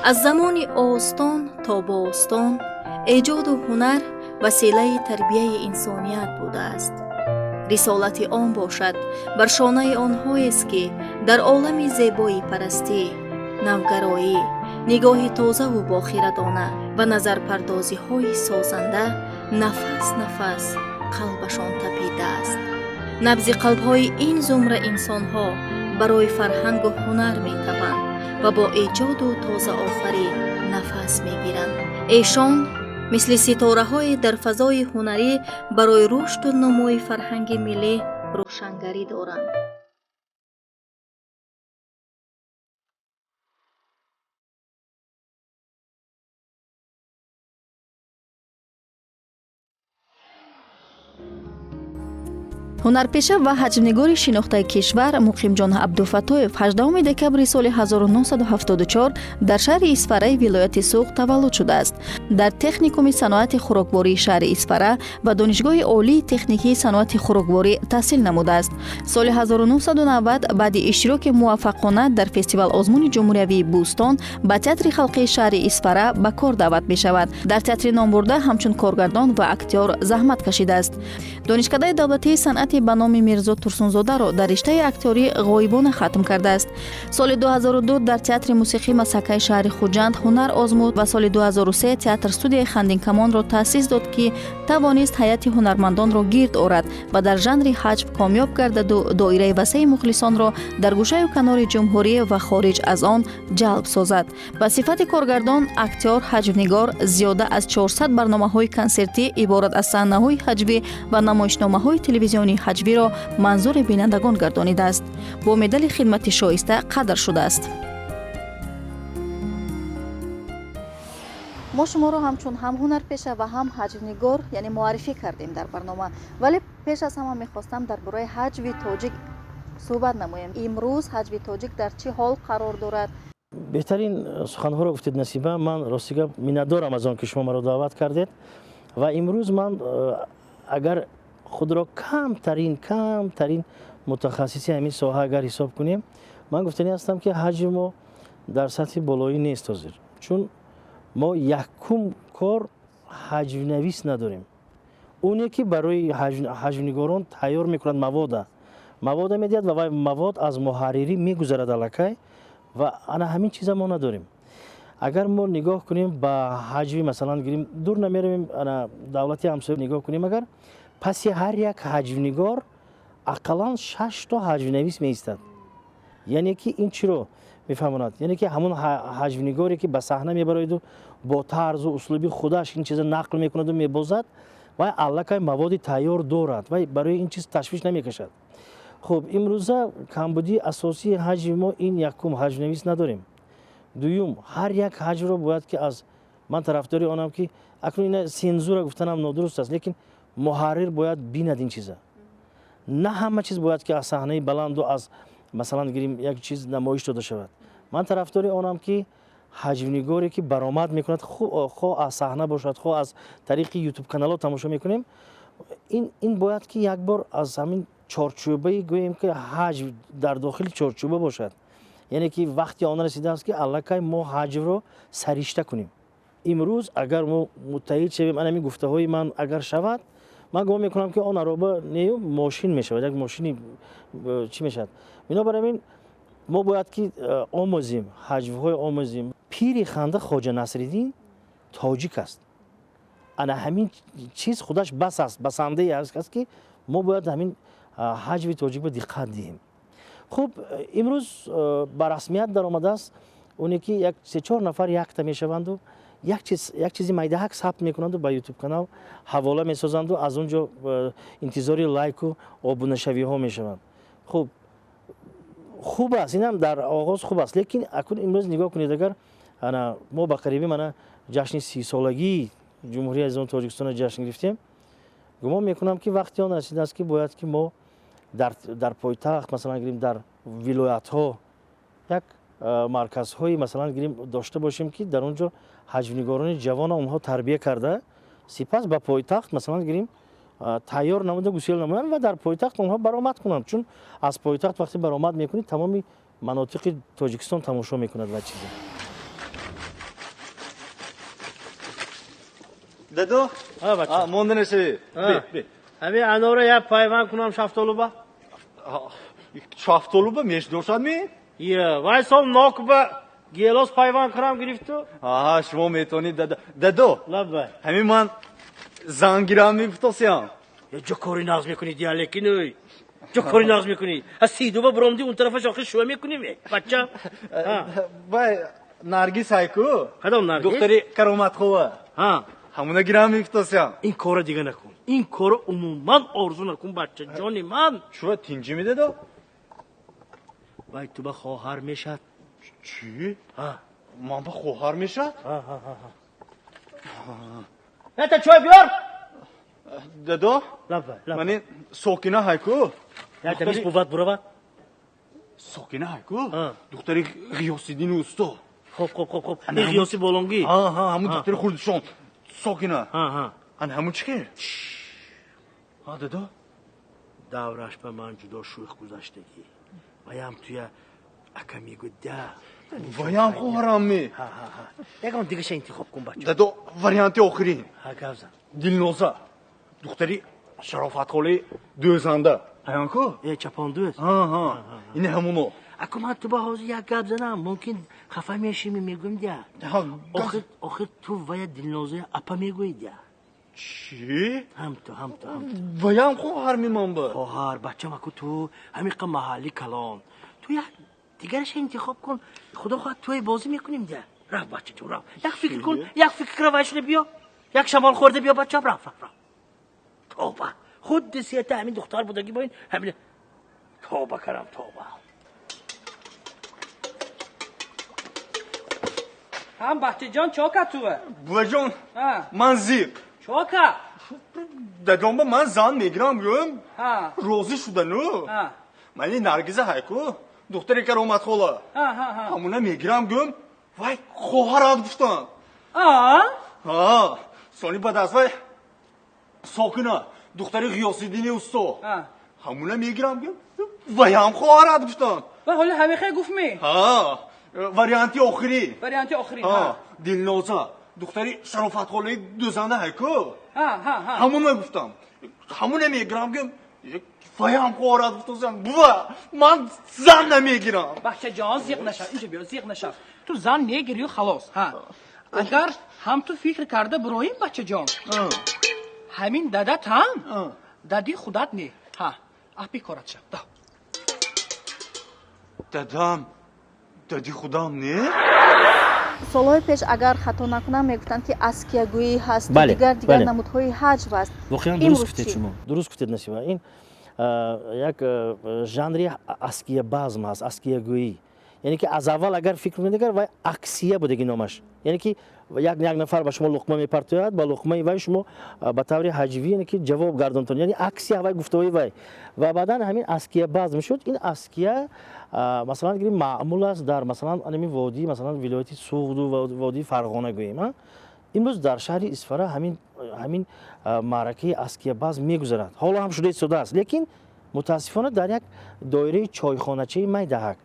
Аз замони остон то бостон эҷоду ҳунар василаи тарбияи инсоният будааст. Рисолати он бошад бар шонаи онҳоест, ки дар олами зебоипарастӣ, навгароӣ, нигоҳи тозаву бохирадона ва назарпардозиҳои созанда нафас нафас қалбашон тапидааст. Набзи қалбҳои ин зумра инсонҳо барои фарҳангу ҳунар метапанд ва бо эҷоду тозаофарӣ нафас мегиранд. Эшон мисли ситораҳое дар фазои ҳунарӣ барои рушду нумӯи фарҳанги миллӣ рӯшангарӣ доранд. Ҳунарпеша ва ҳаҷвнигори шинохтаи кишвар Муқимҷон Абдуфаттоев 18 декабри соли 1974 дар шаҳри Исфараи вилояти Суғд таваллуд шудааст. Дар техникуми саноати хӯроквории шаҳри Исфара ва Донишгоҳи олии техникии саноати хӯрокворӣ таҳсил намудааст. Соли 1990 баъди иштироки муваффақона дар фестивал-озмуни ҷумҳуриявии Бӯстон ба Театри халқии шаҳри Исфара ба кор даъват мешавад. Дар театри номбурда ҳамчун коргардон ва актёр заҳмат кашидааст. Донишкадаи давлатии санъати ба номи Мирзо Турсунзодаро дар риштаи актёрӣ ғоибона хатм кардааст. Соли 2002 дар Театри мусиқӣ масакаи шаҳри Хуҷанд ҳунар озмуд ва соли 2003 театр студияи Хандинкамонро таъсис дод, ки тавонист ҳайати ҳунармандонро гирд орад ва дар жанри ҳаҷв комёб гардаду доираи васеи мухлисонро дар гӯшаю канори ҷумҳурӣ ва хориҷ аз он ҷалб созад. Ба сифати коргардон, актёр, ҳаҷвнигор зиёда аз 400 барномаҳои консертӣ иборат аз саҳнаҳои ҳаҷвӣ ва намоишномаҳои телевизионии ҳаҷвиро манзури бинандагон гардонидааст. Бо медали хидмати шоиста қадр шудааст. Мо шуморо ҳамчун ҳам ҳунарпеша ва ҳам ҳаҷвнигор, яъне муаррифӣ кардем дар барнома, вале пеш аз ҳама мехостам дар бораи ҳаҷви тоҷик суҳбат намоем. Имрӯз ҳаҷви тоҷик дар чӣ ҳол қарор дорад? Беҳтарин суханҳоро гуфтед, Насиба. Ман рости гап миннатдорам аз он, ки шумо маро даъват кардед ва имрӯз ман агар худро камтарин мутахассиси ҳамин соҳа агар ҳисоб кунем, ман гуфтанӣ ҳастам, ки ҳаҷви мо дар сатҳи болоӣ нест ҳозир, чун мо якум кор ҳаҷвнавис надорем. Оне ки барои ҳаҷвнигорон тайёр мекунад, мавода медиҳад ва вай мавод аз муҳаррирӣ мегузарад аллакай, ва ана ҳамин чиза мо надорем. Агар мо нигоҳ кунем ба ҳаҷви, масалан гирем, дур намеравем, ана давлати ҳамсоя нигоҳ кунем, агар паси ҳар як ҳаҷвнигор ақаллан 6 то ҳаҷвнавис меистад. Яъне ки ин чиро мефаҳмонад? Яъне ки ҳамон ҳаҷвнигоре ки ба саҳна мебарояду бо тарзу услуби худаш ин чиза нақл мекунаду мебозад, вай аллакай маводи тайёр дорад, вай барои ин чиз ташвиш намекашад. Хуб, имрӯза камбудии асосии ҳаҷви мо ин: якум, ҳаҷвнавис надорем; дуюм, ҳар як ҳаҷвро бояд ки аз, ман тарафдори онам, ки акнун ина сензура гуфтанам нодуруст аст, лекин муҳаррир бояд бинад ин чиза. На ҳама чиз бояд ки аз саҳнаи баланду аз, масалан гирим, як чиз намоиш дода шавад. Ман тарафдори онам, ки ҳаҷвнигоре ки баромад мекунад, хоҳ аз саҳна бошад, хоҳ аз тариқи ютуб каналҳо тамошо мекунем, ин бояд ки як бор аз ҳамин чорчӯбаи, гӯем ки ҳаҷв дар дохили чорчӯба бошад. Яъне ки вақти он расидааст, ки аллакай мо ҳаҷвро саришта кунем. Имрӯз агар мо муттаҳид шавем, ана ҳамин гуфтаҳои ман агар шавад, ман гумон мекунам, ки он ароба не, мошин мешавад, як мошини чӣ мешавад. Бинобар ҳамин мо бояд ки омӯзем, ҳаҷвҳои омӯзем. Пири ханда Хоҷа Насриддин тоҷик аст. Ана ҳамин чиз худаш бас аст, басандае аст, ки мо бояд ҳамин ҳаҷви тоҷик ба диққат диҳем. Хуб, имрӯз ба расмият даромадааст оне ки як се-чор нафар якта мешаванду як чизи майдаҳак сабт мекунанду ба ютуб канал ҳавола месозанду аз он ҷо интизори лайку обунашавиҳо мешаванд. Хуб, хуб аст, инам дар оғоз хуб аст, лекин акун имрӯз нигоҳ кунед, агар ана мо ба қарибӣ мана ҷашни 30-солагии Ҷумҳурии азизони Тоҷикистонро ҷашн гирифтем, гумон мекунам, ки вақти он расидааст, ки бояд ки мо дар пойтахт, масалан гирим, дар вилоятҳо як марказҳои, масалан гирим, дошта бошем, ки дар он ҷо ҳаҷвнигорони ҷавона онҳо тарбия карда, сипас ба пойтахт, масалан гирим, тайёр намуда гусел намоянд ва дар пойтахт онҳо баромад кунанд. Чун аз пойтахт вақте баромад мекунед, тамоми манотиқи Тоҷикистон тамошо мекунад ва чиза. Дадо? Ҳа, бача. Монда нашавӣ. Би. Ҳамин анора як пайванд кунам шафтолуба? Шафтолуба мешдошад ми? Ия, вай сол нок ба гелос пайванд кунам гирифту. Аҳа, шумо метавонед, дадо. Дадо. Лаббай. Ҳамин ман зан гирам мепутосиям. Ҷо кори нағз мекунӣ, диалекин ӯй. Ҷо кори нағз мекунӣ. Аз сидуба буромди он тарафа шохи шуа мекунӣ, бача. Вай Наргиз ҳайку? Кадом Наргиз? Духтари Кароматхова. Ҳа. Ҳамуна гирам мепутосиям. Ин корро дига накун. Ин корро умуман орзу накун, бача ҷони ман. Чӯ тинҷӣ медадо? Вай ту ба хоҳар мешад. Чӣ? Ҳа. Ман ба хоҳар мешад? Ҳа, ҳа, ҳа. Ята чой биёр. Дадо? Лаббай, лаббай. Мани Сокина ҳайку? Ята мис буват бурава? Сокина ҳайку? Духтари Ғиёсиддини усто. Хоб, хоб, хоб, хоб. Ин Ғиёси болонгӣ? Ҳа, ҳа, ҳамун духтари хурдшон. Сокина. Ҳа, ҳа. Ана ҳамун чӣ хел? Ҳа, дадо? Давраш ба ман ҷудо шӯх гузаштагӣ. Ваям туя ака мегӯд да. Ваям хоҳарам ми. Ҳа, ҳа, ҳа. Ягон дигаша интихоб кун, бача. Дадо, варианти охирин. Ҳа, гап зан. Дилноза. Духтари Шарофатхолаи дӯзанда. Ҳаён ку? Э, чапондӯз. Ҳа, ҳа. Ин ҳамуно. Аку ман ту ба ҳозир як гап занам, мумкин хафа мешими, мегӯм дя. Охир, охир ту вая Дилнозая апа мегӯӣ дя. Чӣ? Ҳам ту, ҳам ту, ҳам ту. Ваям хоҳар мемон ба. Хоҳар, бачам, аку ту ҳамиқа маҳалли калон. Ту як дигараша интихоб кун. Худо хоҳад туй бозӣ мекунем дя. Рафт, бачаҷон, рафт. Як фикр кун, як фикр кара вайшуна биё. Як шамол хӯрда биё, бачам, рафт, рафт, рафт. Тоба. Худди сета ҳамин духтар будагӣ бо ин ҳамин. Тоба карам, тоба. Ҳам бачаҷон чока туе? Буваҷон, ман зиқ. Чока? Дадомба ман зан мегирам, гӯм. Розӣ шудану. Мани Наргиза ҳайку, духтари Кароматхола. Ҳамуна мегирам, гӯм. Вай хоҳарат гуфтам. Ҳа. Сони баъд аз вай Сокина, духтари Ғиёсиддини усто. Ҳамуна мегирам, гӯм. Ваям хоҳарат гуфтам. Ва ҳоли ҳамихе гуфт ми? Ҳа. Варианти охирӣ. Варианти охирӣ. Ҳа. Дилноза, духтари Шарофатхолаи дӯзанда ҳайку. Ҳамуна гуфтам. Ҳамуна мегирам, гӯм. Ваям хоҳарат гуфтам. Бува, ман зан намегирам. Бачаҷон, зиқ нашав. Инҷо биё, зиқ нашав. Ту зан мегирию халос. Ҳа. Агар ҳам ту фикр карда бироим, бачаҷон. Ҳамин дадат ҳам дади худат не. Ҳа. Апи корат шав. Да. Дадам дади худам не? Солҳои пеш, агар хато накунам, мегуфтанд, ки аскиягӯӣ ҳаст, дигар дигар намудҳои ҳаҷв аст. Воқеан дуруст гуфтед шумо. Дуруст гуфтед, Насиба. Ин як жанри аскиябазм ҳаст, аскиягӯӣ. Яъне ки аз аввал агар фикр кунед, агар вай аксия будаги номаш. Яъне ки як нафар ба шумо луқма мепартояд, ба луқмаи вай шумо ба таври ҳаҷвӣ, яъне ки ҷавоб гардонтон. Яъне аксия вай гуфтаҳои вай. Ва баъдан ҳамин аския базм шуд. Ин аския, масалан гирем, маъмул аст дар, масалан, ҳамин водии, масалан, вилояти Суғду ва водии Фарғона гӯем. Имрӯз дар шаҳри Исфара ҳамин маъракаи аския базм мегузарад. Ҳоло ҳам шуда истодааст, лекин мутаассифона дар як доираи чойхоначаи майдаҳак.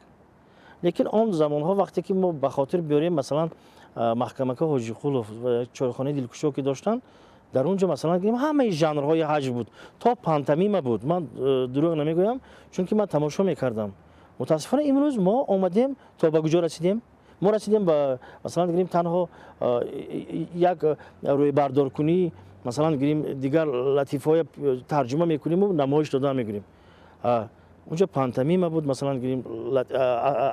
Лекин он замонҳо вақте ки мо ба хотир биёрем, масалан, Маҳкамака Ҳоҷиқулов чойхонаи дилкушо ки доштанд, дар он ҷо, масалан гирем, ҳамаи жанрҳои ҳаҷв буд, то пантомима буд. Ман дурӯғ намегӯям, чунки ман тамошо мекардам. Мутаассифона имрӯз мо омадем то ба куҷо расидем? Мо расидем ба, масалан гирем, танҳо як рӯйбардоркунӣ, масалан гирем, дигар латифаҳоя тарҷума мекунему намоиш дода мегирем. Унҷо пантомима буд, масалан гирем,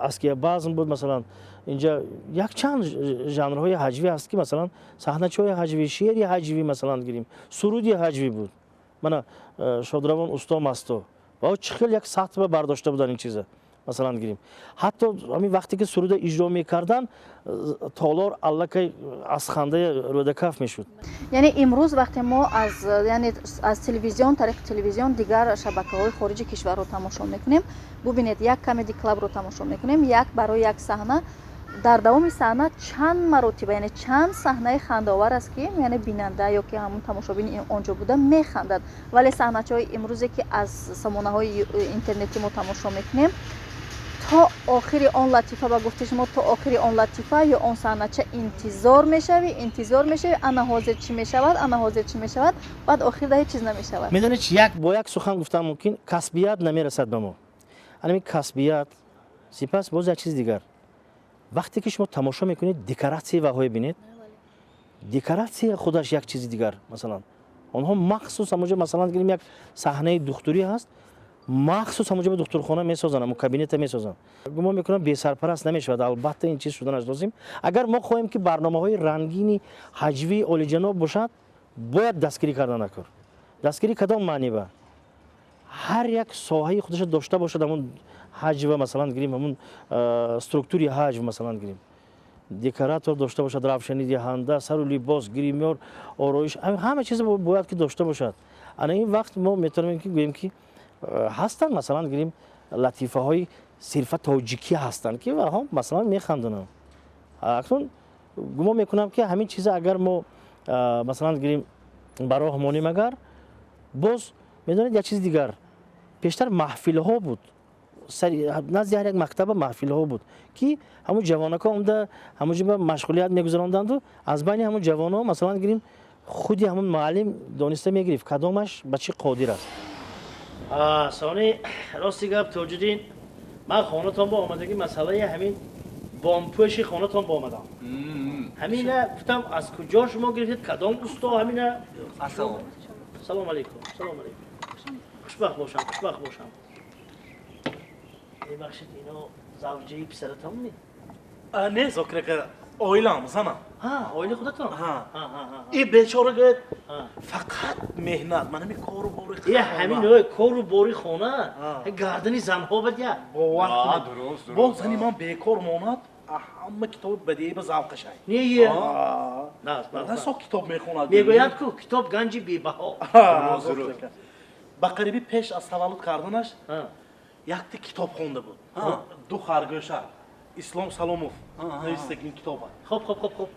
аския базм буд, масалан инҷа якчанд жанрҳои ҳаҷвӣ ҳаст, ки масалан саҳначаҳои ҳаҷвӣ, шеъри ҳаҷвӣ, масалан гирем, суруди ҳаҷвӣ буд. Мана шодравон усто Масто ва чӣ хел як сатҳ бардошта будан ин чиза. Масалан гирем, ҳатто ҳамин вақте ки суруда иҷро мекардан, толор аллакай аз хандаи рӯдакаф мешуд. Яъне имрӯз вақте мо аз, яъне аз телевизион, тариқи телевизион дигар шабакаҳои хориҷи кишварро тамошо мекунем, бубинед, як Камеди Клабро тамошо мекунем, як барои як саҳна дар давоми саҳна чанд маротиба, яъне чанд саҳнаи хандаовар аст, ки яъне бинанда ё ки ҳамун тамошобини он ҷо буда механдад. Вале саҳначаҳои имрӯзе, ки аз сомонаҳои интернетӣ мо тамошо мекунем, То охири он латифа, ба гуфти шумо, то охири он латифа ё он саҳнача интизор мешавӣ, интизор мешавӣ, ана ҳозир чӣ мешавад, ана ҳозир чӣ мешавад, баъд охир да ҳеҷ чиз намешавад. Медонед, як бо як сухан гуфтан мумкин, касбият намерасад ба мо. Анами касбият, сипас боз як чиз дигар. Вақте ки шумо тамошо мекунед, декоратсияи ваҳое бинед, декоратсия худаш як чизи дигар. Масалан, онҳо махсус ҳамонҷо, масалан гирем, як саҳнаи духтурӣ ҳаст, махсус ҳамонҷо ба духтурхона месозанд, ҳамон кабинета месозанд. Гумон мекунам, бесарпараст намешавад. Албатта, ин чиз шуданаш лозим. Агар мо хоҳем, ки барномаҳои рангини ҳаҷвии олиҷаноб бошад, бояд дастгирӣ кардан накор. Дастгирӣ кадом маъни? Ба ҳар як соҳаи худашо дошта бошад ҳамон ҳаҷва, масалан гирем, ҳамон структури ҳаҷв, масалан гирем, декоратор дошта бошад, равшанидиҳанда, сару либос, гримёр, ороиш, ҳама чиз бояд ки дошта бошад. Ана ин вақт мо метавонем ки гӯем, ки ҳастанд, масалан гирем, латифаҳои сирфа тоҷикӣ ҳастанд, ки ваҳо, масалан, механдонанд. Акнун гумон мекунам, ки ҳамин чиза агар мо, масалан гирем, ба роҳ монем, агар боз медонед, як чизи дигар, пештар маҳфилҳо буд, назди ҳар як мактаба маҳфилҳо буд, ки ҳамун ҷавонако омда ҳамунҷо ба машғулият мегузаронданду аз байни ҳамун ҷавонҳо, масалан гирем, худи ҳамун муаллим дониста мегирифт, кадомаш ба чӣ қодир аст. Сони, рости гап, Тоҷиддин, ман хонатон бо омадагӣ масъалаи ҳамин бомпӯши хонатон бо омадам. Ҳамина гуфтам, аз куҷо шумо гирифтед, кадом усто ҳамина? Салом алейкум, салом алейкум, хушбахт бошам, хушбахт бошам. Мебахшед, ино завҷаи писаратон ми? Не, Зокир ака, оилам, занам. Оили худатон? И бечора гӯяд, фақат меҳнат, ман ҳами кору бори. Е, ҳамин ой, кору бори хона гардани занҳо бад я. Бовар кунед, боз зани ман бекор монад, ҳама китоби бадеӣ ба завқашай. Не е. Расо китоб мехонад. Мегӯянд ку, китоб ганҷи бебаҳо. Ба қариби пеш аз таваллуд карданаш якта китоб хонда буд, «Ду харгӯша», Ислом Саломов навистагин китоба. Хоб, хоб, хоб, хоб.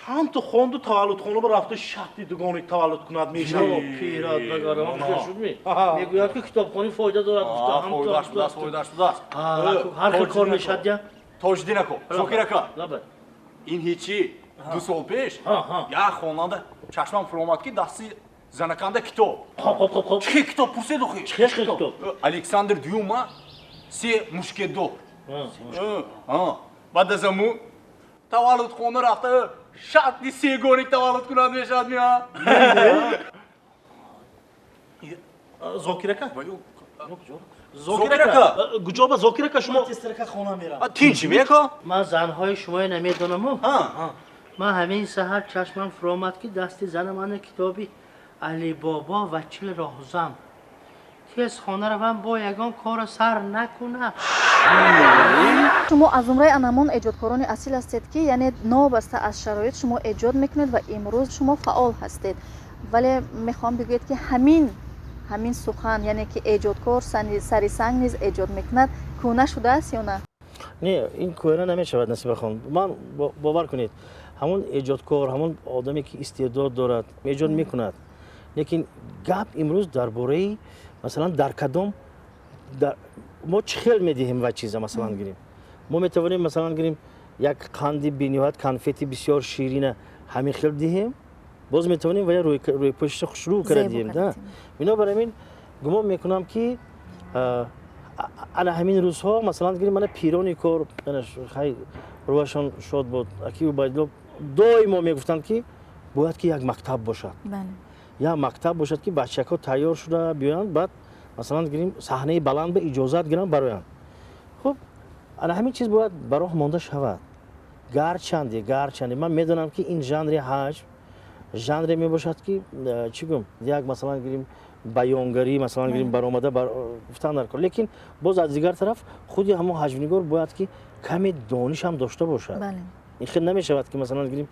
Ҳам ту хонду, таваллудхона ба рафту, шарти дугоник таваллуд кунад мешавад. Пират багарам шудми. Мегӯяд, ки китобхонӣ фоида дорад. Фоидааш будааст, фоидааш будааст. Ҳар хел кор мешавад я. Тоҷиддин ако, Зокир ака, ин ҳечи, 2 сол пеш як хонанда чашмам фуромад, ки дасти занаканда китоб. Хоб, хоб, хоб, хоб. Чӣ китоб пурседу хи? Чӣ китоб? Александр Дюма «Се мушкетёр». Баъд аз аму таваллудхона рафта, шарти сегоник таваллуд кунад мешавад миа. Зокир ака, Зокир ака, куҷоба, Зокир ака, шумо? Тезтарака хона мерам. Тинчи меко. Ман занҳои шуморо намедонаму. Ман ҳамин саҳар чашмам фуромад, ки дасти занам ана китоби «Алибобо ва 40 роҳзан». Тез хона равам, бо ягон корро сар накунам. Шумо аз зумраи анамон эҷодкорони асил ҳастед, ки яъне новобаста аз шароит шумо эҷод мекунед ва имрӯз шумо фаъол ҳастед. Вале мехоҳам бигӯед, ки ҳамин сухан, яъне ки эҷодкор сари санг низ эҷод мекунад, кӯҳна шудааст ё на? Не, ин кӯҳна намешавад, Насибахон. Ман, бовар кунед, ҳамон эҷодкор, ҳамон одаме, ки истеъдод дорад, эҷод мекунад. Лекин гап имрӯз дар бораи, масалан, дар кадом мо чӣ хел медиҳем ва чиза. Масалан гирем, мо метавонем, масалан гирем, як қанди бениҳоят, конфети бисёр ширина ҳамин хел диҳем, боз метавонем ва рӯйпӯшиша хушрӯ кара диҳем да. Бинобар ҳамин гумон мекунам, ки ана ҳамин рӯзҳо, масалан гирем, мана пирони кор, хай, рӯҳашон шод буд, аки Убайдулло доимо мегуфтанд, ки бояд ки як мактаб бошад, як мактаб бошад, ки бачакҳо тайёр шуда биёянд, баъд, масалан гирем, саҳнаи баланд ба иҷозат гиранд, бароянд. Хуб, ана ҳамин чиз бояд ба роҳ монда шавад. Гарчанде ман медонам, ки ин жанри ҳаҷв жанре мебошад, ки чӣ гӯм, як, масалан гирем, баёнгарӣ, масалан гирем, баромада гуфтан дар кор, лекин боз аз дигар тараф худи ҳамон ҳаҷвнигор бояд ки каме дониш ҳам дошта бошад. Ин хел намешавад, ки, масалан гирем,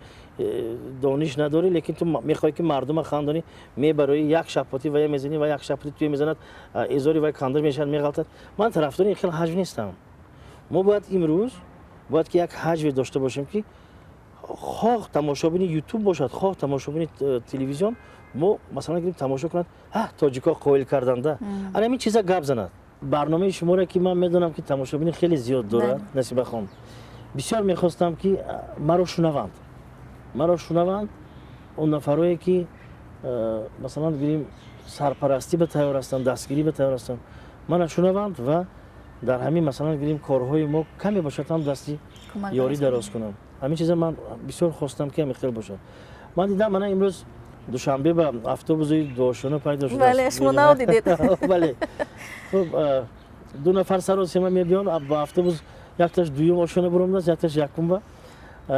дониш надорӣ, лекин ту мехоҳӣ, ки мардума хандонӣ, мебароӣ, як шапоти вая мезанӣ ва як шапоти туя мезанад, эзори вай кандир мешавад, меғалтад. Ман тарафдори ин хел ҳаҷв нестам. Мо бояд имрӯз бояд ки як ҳаҷве дошта бошем, ки хоҳ тамошобини Ютуб бошад, хоҳ тамошобини телевизион, мо, масалан гирем, тамошо кунад, ҳа, тоҷикҳо қоил карданда, ана ҳамин чиза гап занад. Барномаи шуморо, ки ман медонам, ки тамошобини хеле зиёд дорад, Насибахон, бисёр мехостам, ки маро шунаванд, маро шунаванд он нафарое, ки, масалан гирем, сарпарастӣ ба тайёр ҳастанд, дастгирӣ ба тайёр ҳастанд, мана шунаванд ва дар ҳамин, масалан гирем, корҳои мо каме бошад ҳам, дасти ёрӣ дароз кунам. Ҳамин чиза ман бисёр хостам, ки ҳамин хел бошад. Ман дидам, мана имрӯз Душанбе ба автобуси дуошона пайдо шудааст. Шумо нав дидед. Бале. Хуб, ду нафар саросема мебиён ба автобус, якташ дуюм ошона буромдааст, якташ якум. Ба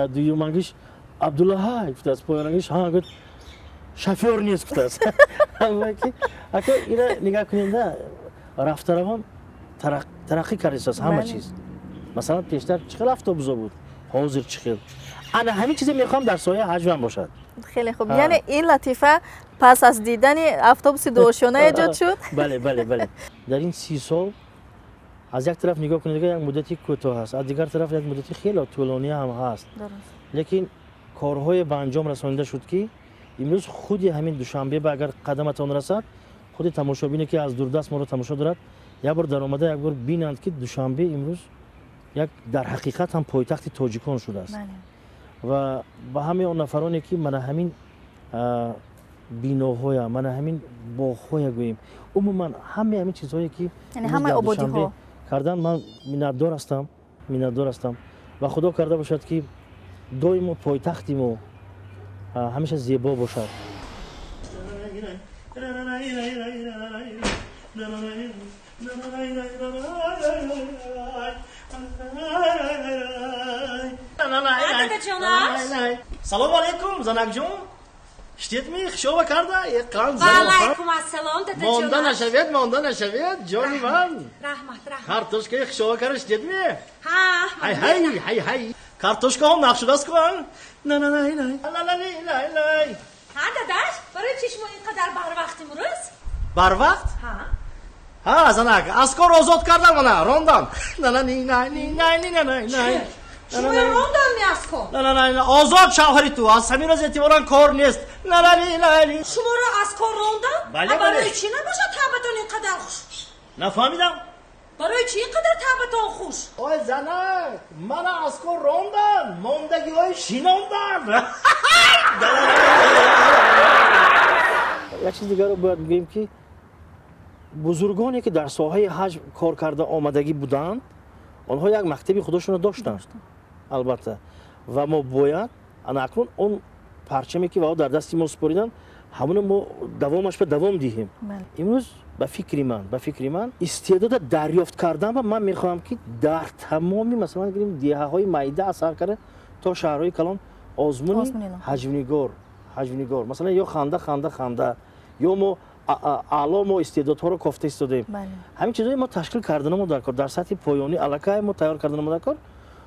дуюмангиш Абдуллаҳай гуфтааст, поёнангиш ҳа гуфт, шофёр нест гуфтааст. Ака, ира нигаҳ кунед, рафтаравон тараққӣ кардааст ҳама чиз. Масалан, пештар чӣ хел автобусо буд, ҳозир чӣ хел. Ана ҳамин чизе мехоҳам дар соҳаи ҳаҷвам бошад. Хеле хуб. Яъне ин латифа пас аз дидани автобуси дуошона эҷод шуд? Бале. Дар ин 30 сол аз як тараф нигоҳ кунед, як муддати кӯтоҳ аст, аз дигар тараф як муддати хеле тӯлонӣ ҳам ҳаст, лекин корҳое ба анҷом расонида шуд, ки имрӯз худи ҳамин Душанбе ба агар қадаматон расад, худи тамошобине, ки аз дурдаст моро тамошо дорад, як бор даромада, як бор бинанд, ки Душанбе имрӯз як дар ҳақиқат ҳам пойтахти тоҷикон шудааст. Ва ба ҳамаи он нафароне, ки мана ҳамин биноҳоя, мана ҳамин боғҳоя, гӯем, умуман ҳамаи ҳамин чизҳое, ки Душанбе кардан, ман миннатдор ҳастам, миннатдор ҳастам. Ва Худо карда бошад, ки доимо пойтахти мо ҳамеша зебо бошад. Салому алейкум, занакҷон. Штедми хушова карда? Ваалайкум ассалом, дадаҷон. Монда нашавед, монда нашавед, ҷони ман. Раҳмат, раҳмат. Картошкаи хушова карда штедми? Ҳа. Ҳай ҳай ҳай ҳай. Картошкаҳом нақ шудааст ку? Ҳа, дадаш, барои чӣ шумо ин қадар барвақт имрӯз? Барвақт? Ҳа. Ҳа, занак, аз кор озод кардам, ана, рондам. Шуморо рондам ми аз кор? Озод шавҳари ту, аз ҳамин рӯз эътиборан кор нест. Шуморо аз кор рондам? Барои чӣ набошад табатон ин қадар хуш? Нафаҳмидам. Барои чӣ ин қадар табатон хуш? Ой, занак, мана аз кор рондам, мондагиҳои шинондан. Як чиз дигарро бояд бигӯем, ки бузургоне, ки дар соҳаи ҳаҷв кор карда омадагӣ буданд, онҳо як мактаби худошонро доштанд, албатта, ва мо бояд ана акнун он парчаме, ки вао дар дасти мо супориданд, ҳамоно мо давомаш ба давом диҳем. Имрӯз ба фикри ман истеъдода дарёфт кардан ва ман мехоҳам, ки дар тамоми, масалан гирем, деҳаҳои майда аз сар карда то шаҳрҳои калон озмуни ҳаҷвнигор, масалан, ё ханда, ханда, ханда, ё мо аъло мо истеъдодҳоро кофта истодаем. Ҳамин чизҳое мо ташкил карданамо дар кор, дар сатҳи поёнӣ аллакай мо тайёр карданамо дар кор.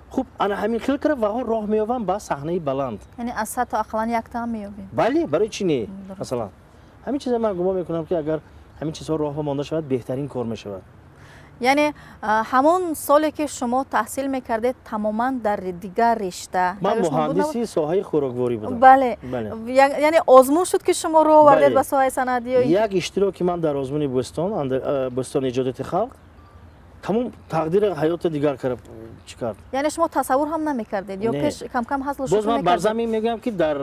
Хуб, ана ҳамин хел кара ваҳо роҳ меёбанд ба саҳнаи баланд. Яъне аз сатҳ ақаллан яктаам меёбем. Бале, барои чӣ не? Масалан, ҳамин чиза ман гумон мекунам, ки агар ҳамин чизҳо роҳ монда шавад, беҳтарин кор мешавад. Яъне ҳамон соле, ки шумо таҳсил мекардед, тамоман дар дигар ришта. Ман муҳандиси соҳаи хӯрокворӣ будам. Бале, яъне озмун шуд, ки шумо роҳ овардед ба соҳаи санъат ё? Як иштироки ман дар озмуни Бӯстон, Бӯстони эҷодияти халқ, тамом тақдири ҳаётро дигар кард, чӣ кард. Яъне шумо тасаввур ҳам намекардед ё пеш камкам ҳазлу боз ман бар замин мегӯям, ки дар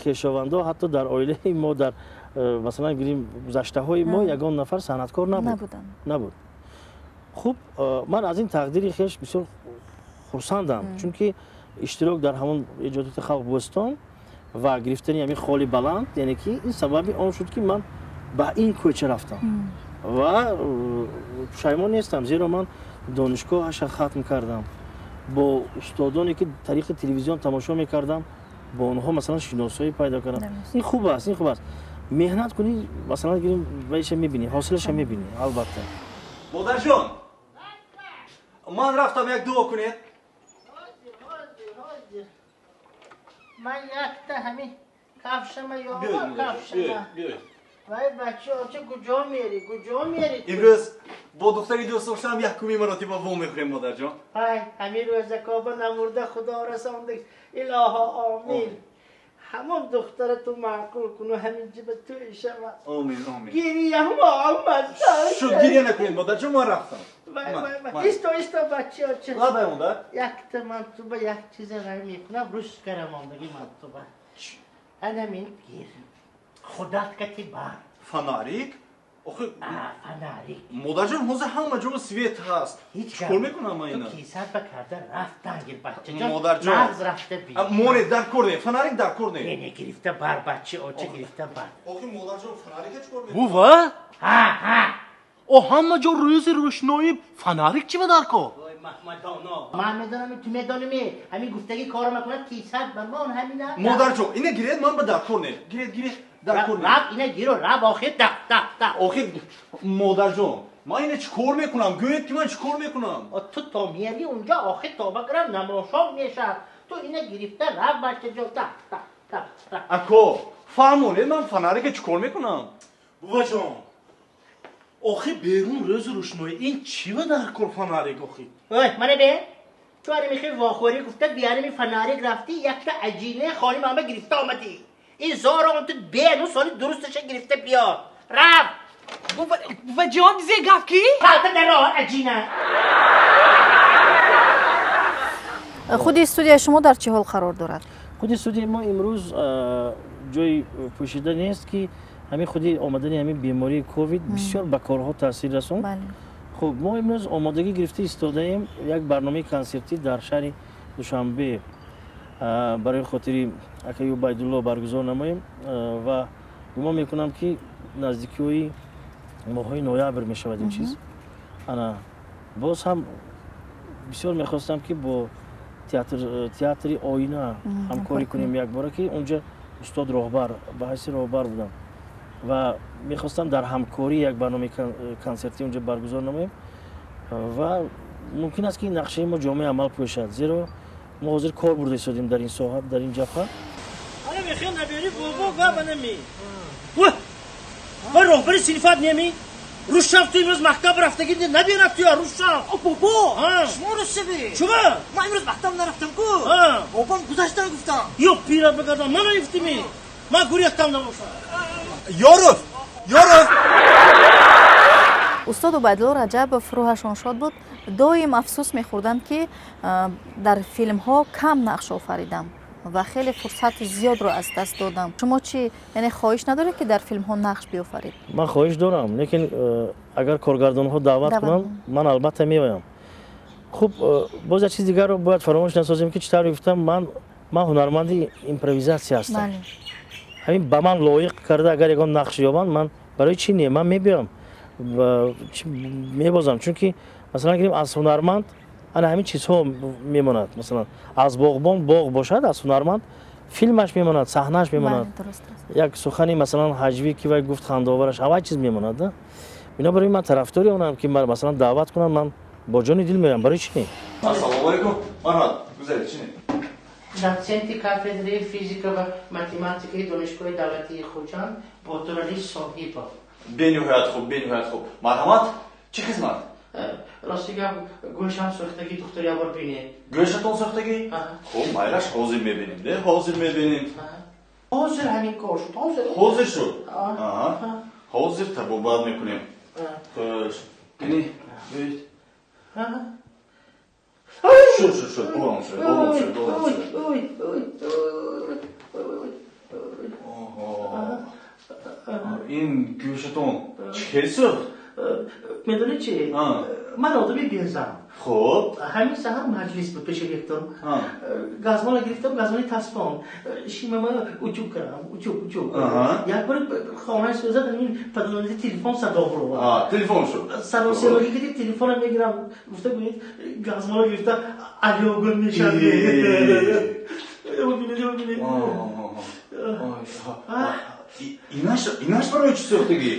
хешовандо, ҳатто дар оилаи мо, дар, масалан гирем, гузаштаҳои мо ягон нафар санъаткор набуд, набуд. Хуб, ман аз ин тақдири хеш бисёр хурсандам, чунки иштирок дар ҳамон эҷодияти халқ Бӯстон ва гирифтани ҳамин холи баланд, яъне ки ин сабаби он шуд, ки ман ба ин кӯча рафтам ва пушаймон нестам, зеро ман донишгоҳаша хатм кардам, бо устодоне, ки тариқи телевизион тамошо мекардам, бо онҳо, масалан, шиносоӣ пайдо кардам. Ин хуб аст, ин хуб аст. Меҳнат кунӣ, масалан гирем, вайша мебинӣ, ҳосилаша мебинӣ, албатта. Модарҷон, ман рафтам, як дуо кунед. Ман якта ҳамин кафшама ёбам, кафшама. Вай, бача, оча, куҷо мери, куҷо мери? Имрӯз бо духтари дӯстдоштаам якуми маротиба во мехӯрем, модарҷон. Ай, ҳамин рӯзакоба намурда Худо расонда, илоҳо, омин. Ҳамон духтара ту маъқул куну ҳамин ҷиба тӯй шавад. Омин, омин. Гирияҳо омад. Шуд, гирия накунед, модарҷон, ман рафтам. Вай, вай, вай. Исто, исто, бачаоча. Лабай, модар. Якта ман ту ба як чизе рай мекунам, рӯз карамондаги ман ту ба. Анамин гир. Худат кати бар. Фонарик? Охи... Фонарик. Модарҷон, ҳозир ҳама ҷо свет ҳаст. Чӣ кор мекунам ман ина? Ту кисат ба карда рафтан гир, бачаҷон. Модарҷон. Нағз рафта би. Моне, дар кор не, фонарик дар кор не. Не, не, гирифта бар, бача, оча гирифта бар. Охи, модарҷон, фонарика чӣ кор мекунам? Бува? Ҳа, ҳа. О, ҳама ҷо рӯзи рӯшноӣ, фонарик чӣ ба дар кор? Ой, Маҳмадоно. Ман медонам, ту медонӣ, ҳамин гуфтагӣ кор мекунад, кисат ба мон ҳамина. Модарҷон, ина гиред, ман ба дар кор не. Гиред, гиред. Раб ина гиру, раб охир, да, да, да. Охир, модарҷон, ман ина чӣ кор мекунам? Гӯед ки ман чӣ кор мекунам? Ту то мери унҷо охир тоба кунам намошон мешавад. Ту ина гирифта раб, бачаҷон, да, да, да, да. Ако, фаҳмонед, ман фонарика чӣ кор мекунам? Буваҷон, охир берун рӯзи рӯшноӣ, ин чӣ ба дар кор фонарик охир? Ой, мана бе, ту ари мехоҳи вохӯрӣ гуфта биярими фонарик рафтӣ, якта аҷинаи хони мама гирифта омадӣ. Ин зора он ту бену соли дурусташа гирифта биёр. Рав! Буваҷон, зе гап ки? Қалта даро, аҷина! Худи студияи шумо дар чӣ ҳол қарор дорад? Худи студияи мо имрӯз ҷои пӯшида нест, ки ҳамин худи омадани ҳамин бемории ковид бисёр ба корҳо таъсир расонд. Хуб, мо имрӯз омодагӣ гирифта истодаем як барномаи консертӣ дар шаҳри Душанбе барои хотири акаи Убайдулло баргузор намоем ва гумон мекунам, ки наздикиҳои моҳҳои ноябр мешавад ин чиз. Ана боз ҳам бисёр мехостам, ки бо театри Оина ҳамкорӣ кунем якбора, ки унҷа устод роҳбар ба ҳайси роҳбар будам ва мехостам дар ҳамкорӣ як барномаи консертӣ унҷа баргузор намоем ва мумкин аст, ки нақшаи мо ҷомеи амал пӯшад, зеро мо ҳозир кор бурда истодем дар ин соҳа, дар ин ҷабҳа. Ана мехоҳем набёри бобо ва банами. Ва роҳбари синфат неми? Рӯзшав ту имрӯз мактаб рафтагӣ набинад туя рӯзшав. Бобо, шумо рӯзшавӣ. Чуба? Ман имрӯз мактаб нарафтам ку. Бобом гузаштан гуфтам. Ё пират бигардам, мана гуфтими. Ман гурехтам набошам. Ёров! Ёров! Устод Убайдулло Раҷабов рӯҳашон шод буд, доим афсӯс мехӯрданд, ки дар филмҳо кам нақш офаридам ва хеле фурсати зиёдро аз даст додам. Шумо чӣ, яъне хоҳиш надоред, ки дар филмҳо нақш биёфаред? Ман хоҳиш дорам, лекин агар коргардонҳо даъват кунанд, ман албатта меоям. Хуб, боз як чиз дигарро бояд фаромӯш насозем, ки чӣ тавре гуфтам, ман ҳунарманди импровизатсия ҳастам. Ҳамин ба ман лоиқ карда агар ягон нақш ёбанд, ман барои чӣ не, ман мебиём, мебозам, чунки масалан гирем, аз ҳунарманд ана ҳамин чизҳо мемонад. Масалан, аз боғбон боғ бошад, аз ҳунарманд филмаш мемонад, саҳнааш мемонад, як сухани масалан ҳаҷвӣ, ки вай гуфт, хандаовараш, ҳавай чиз мемонад. Бинобар ин ман тарафдори онам, ки масалан даъват кунам, ман бо ҷони дил меоям. Барои чӣ не? Ассалому алайкум, марҳамат, гузаред, чине? Доценти кафедраи физика ва математикаи Донишгоҳи давлатии Хуҷанд Ботурали Соҳибов. Бениҳоят хуб, бениҳоят хуб. Марҳамат, чӣ хизмат? Рости гап, гӯшам сӯхтагӣ, духтур, ябор бинед. Гӯшатон сӯхтагӣ? Хуб, майлаш, ҳозир мебинем, де, ҳозир мебинем. Ҳозир ҳамин кор шуд, ҳозир. Ҳозир шуд? Ҳозир табобат мекунем. Хуш, кани, биёед. Шуд, шуд, шуд, ором шуд, ором шуд, ором шуд. Ин гӯшатон чӣ хел сӯхт? Медонӣ чи? Ман одами безам. Хуб. Ҳамин саҳар маҷлис буд пеши ректор. Газмола гирифтам, газмоли таспон. Шимама учук кардам, учук, учук. Як бор хонаи сӯзад, ҳамин паданони телефон садо буровард. Телефон шуд. Саросемагӣ кардӣ, телефонам мегирам. Гуфта гӯед, газмола гирифта алёгун мешавад. Бинед, бинед. Инаш барои чӣ сӯхтагӣ?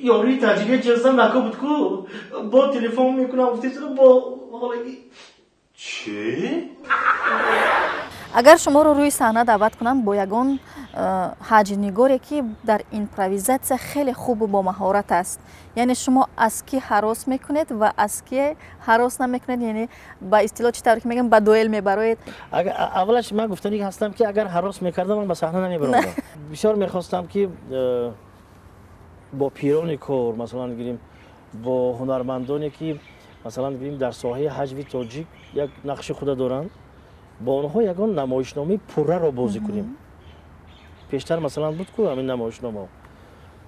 Ёрии таҷрия ҷилсам нако буд ку, бо телефон мекунам, гуфтесиро бо ҳолаги Чӣ? Агар шуморо рӯи саҳна даъват кунанд бо ягон ҳаҷвнигоре, ки дар импровизатсия хеле хубу бомаҳорат аст, яъне шумо аз кӣ ҳарос мекунед ва аз кӣ ҳарос намекунед, яъне ба истилоҳ чӣ тавре ки мегӯям, ба дуэл мебароед? Аввалаш ман гуфтанӣ ҳастам, ки агар ҳарос мекардам, ман ба саҳна намебаромадам. Бисёр мехостам, ки бо пирони кор, масалан гирем, бо ҳунармандоне, ки масалан гирем, дар соҳаи ҳаҷви тоҷик як нақши худа доранд, бо онҳо ягон намоишномаи пурраро бозӣ кунем. Пештар масалан буд ку ҳамин намоишномаҳо.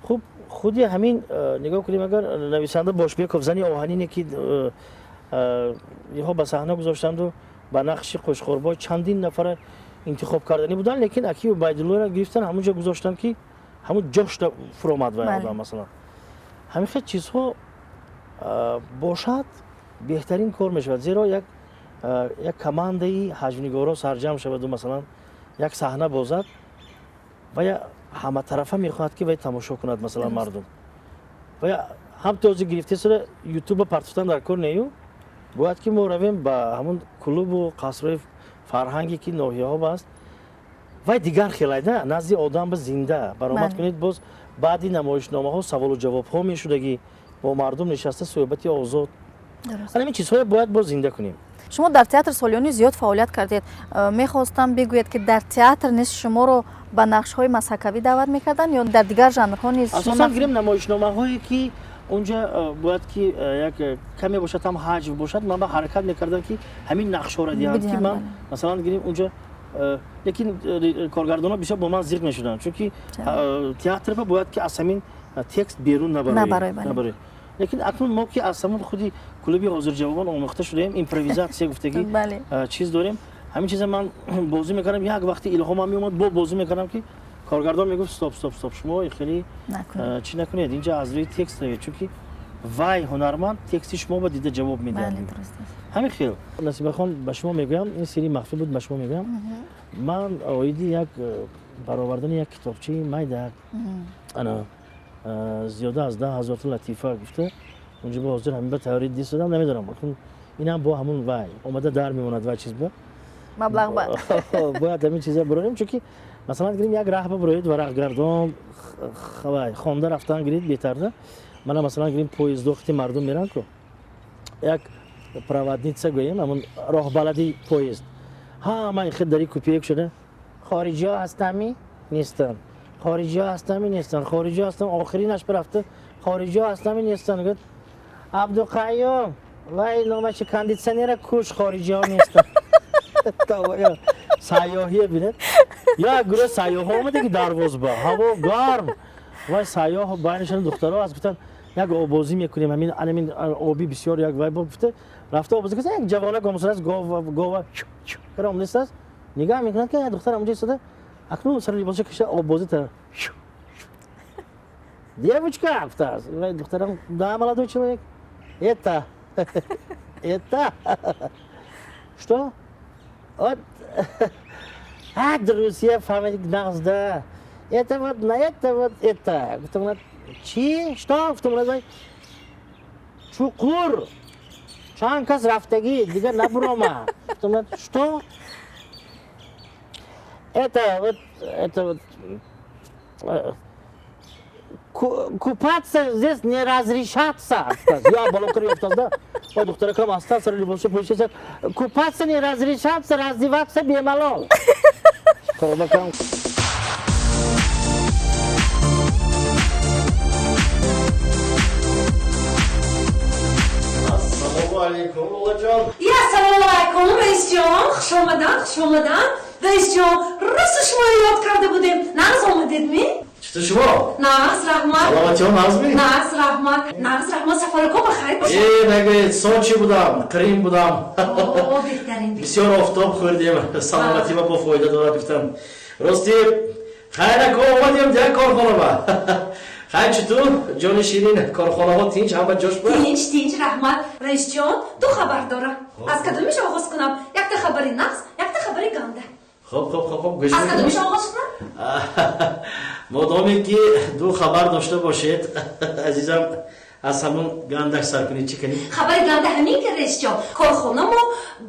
Хуб, худи ҳамин нигоҳ кунем, агар нависанда Бошбеков зани оҳанине, ки инҳо ба саҳна гузоштанду ба нақши Қӯшқорбой чандин нафара интихоб карданӣ буданд, лекин аки Убайдуллоро гирифтан, ҳамон ҷо гузоштанд, ки ҳамон ҷошта фуромад вай одам. Масалан, ҳамин хел чизҳо бошад, беҳтарин кор мешавад, зеро як командаи ҳаҷвнигоро сарҷамъ шаваду масалан як саҳна бозад ва ҳаматарафа мехоҳад, ки вай тамошо кунад, масалан мардум. Ва ҳам този гирифтесора ютуба партофтан дар кор нею, бояд ки мо равем ба ҳамон клубу қасрҳои фарҳанге, ки ноҳияҳо аст, вай дигар хелайда назди одам ба зинда баромад кунед. Боз баъди намоишномаҳо саволу ҷавобҳо мешудагӣ, бо мардум нишаста суҳбати озод. Ҳамин чизҳое бояд боз зинда кунем. Шумо дар театр солиёни зиёд фаъолият кардед. Мехостам бигӯед, ки дар театр низ шуморо ба нақшҳои масхакавӣ даъват мекарданд ё дар дигар жанрҳо низ? Асосан гирем, намоишномаҳое, ки онҷа бояд ки як каме бошад ҳам ҳаҷв бошад, ман ба ҳаракат мекардам, ки ҳамин нақшҳоро диҳам, ки ман масалан гирем онҷа. Лекин коргардонҳо бисёр бо ман зиқ мешуданд, чунки театр ба бояд ки аз ҳамин текст берун набарояд. Лекин акнун мо, ки аз ҳамон худи клуби ҳозирҷавобон омӯхта шудаем, импровизатсия гуфтагӣ чиз дорем. Ҳамин чиза ман бозӣ мекардам, як вақти илҳомам меомад, бо бозӣ мекардам, ки коргардон мегуфт: стоп, стоп, стоп, шумо хеле чӣ накунед, инҷа аз рӯи текст равед, чунки вай ҳунарманд тексти шумо ба дида ҷавоб медиҳад. Ҳамин хел. Насибахон, ба шумо мегӯям, ин сирри махфӣ буд, ба шумо мегӯям, ман оиди як баровардани як китобчаи майда, ана зиёда аз 10 000 латифа гуфта, унҷо бо ҳозир ҳамин ба тайёрӣ дистодам, намедонам, инам бо ҳамун вай омада дар мемонад, вай чиз ба маблағ ба бояд ҳамин чиза бурорем, чунки масалан гирем, як раҳ бибуроед, варақгардон вай хонда рафтан гиред беҳтарда. Мана масалан гирем, поездо хити мардум меранд ку, як проводница гӯем, ҳамун роҳбалади поезд, ҳама хел дари купеек шуда: хориҷиҳо ҳастами нестанд, хориҷиҳо ҳастами нестанд, хориҷиҳо ҳастам, охиринаш бирафта, хориҷиҳо ҳастами нестанд. Гуфт: Абдуқайюм, вай номачи кондитсионера куш, хориҷиҳо нестанд. Сайёҳие бинед, як гурӯҳ сайёҳҳо омада, ки дарвозба ҳаво гарм, вай сайёҳ байнашон духтаро аст, гуфтанд: як обозӣ мекунем, ҳамин анамин оби бисёр як вай гуфта рафта обозӣ карданд. Як ҷавонак омусааст, гова кара омадааст, нигоҳ мекунад, ки як духтар ҳамонҷо истода, акнун сари либосаш кашида обозӣ та. Девочка, гуфтааст вай духтарам. Да, молодой человек. Это что? Вот, а, друзья, фамилия нағзда. Это вот, на это вот, это. Гуфтам: чӣ? Что? Гуфтам: чуқур. Чанд кас рафтагӣ, дигар набурома. Гуфтам: что? Это вот, это вот, купаться здесь не разрешаться. Я балокар ёфтазда. Ой, духтаракам аста сари либосшо пӯшида. Купаться не разрешаться, раздеваться бемалол. Тобакам. Ассалому алайкум, Лолаҷон. Я ассалому алайкум, раисҷон. Хуш омадан, хуш омадан. Раисҷон, рост шуморо ёд карда будем. Нағз омадед ми? Чутур шумо? Нағз, раҳмат. Саломатиҳо нағзми? Нағз, раҳмат. Нағз, раҳмат. Сафаракҳо ба хайр бошад. Э, нагӯед, Сочи будам, Крим будам. О, беҳтарин. Бисёр офтоб хӯрдем, саломатӣ ба бо фоида дорад гуфтам. Рости, хайрако омадем як корхонаба. Хайр, чутур, ҷони ширин, корхонаҳо тинч, ҳама ҷош буд? Тинч, тинч, раҳмат. Раисҷон, ду хабар дорам. Аз кадомиш оғоз кунам? Якта хабари нағз, якта хабари ганда. Хоб, хоб, хоб, хоб, гӯш Аз кадомиш оғоз кунам? Модоме ки ду хабар дошта бошед, азизам, Аз ҳамон гандаш сар кунед, чӣ кунед? Хабари ганда ҳамин ки, раисҷон, корхонамо